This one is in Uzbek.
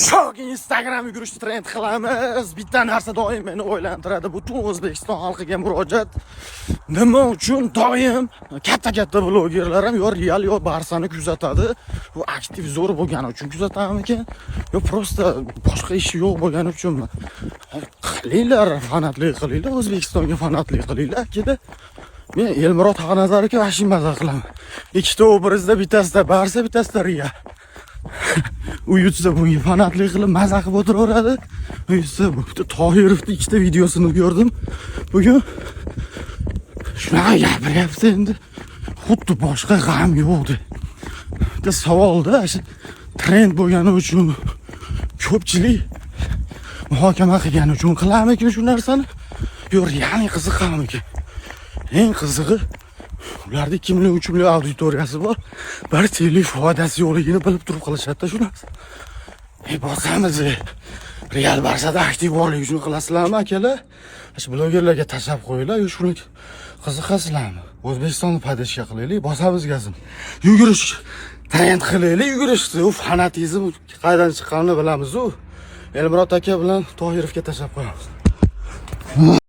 Shok Instagram yugurish trend qilamiz. Bitta narsa doim meni o'ylantiradi. Butun O'zbekiston xalqiga murojaat. Nima uchun doim katta-katta blogerlar ham yo Real, yo Barsani kuzatadi? Bu aktiv zo'r bo'lgani uchun kuzatamikin? Yo просто boshqa ishi yo'q bo'lgani uchunmi? Qilinglar, fanatlik qilinglar, O'zbekistonga fanatlik qilinglar, akada. Men Elmurod Haqnazarovga вообще maza qilaman. Ikkita obrazda bittasida Barsa, bittasida Real. U yutsa, bunga fanatlik qilib, maza qilib o'tiraveradi. U yutsa, bitta Tohirovni ikkita videosini ko'rdim. Bugun shunaqa gapiryapti endi. Xuddi boshqa g'am yo'q deb. Bitta savolda, shu trend bo'lgani uchun, ko'pchilik muhokama qilgani uchun qilarmikin shu narsani? Yo'q, реально qiziqarmikin? Eng qizig'i, ularda 2 million, 3 million auditoriyasi bor. Bir tiyinlik foydasi yo'qligini bilib turib qilishadi shu narsa. E, bosamiz. Real, Barsada aktiv borligi uchun qilasizlarmi, akalar? Shu blogerlarga tashlab qo'yinglar, yo shuni qiziqasizlarmi? O'zbekistonni поддержка qilaylik, bosamiz gazini. Yugurish trend qilaylik, yugurishni. U fanatizm qayerdan chiqqanini bilamiz u. Elmurod aka bilan Tohirovga tashlab qo'yamiz.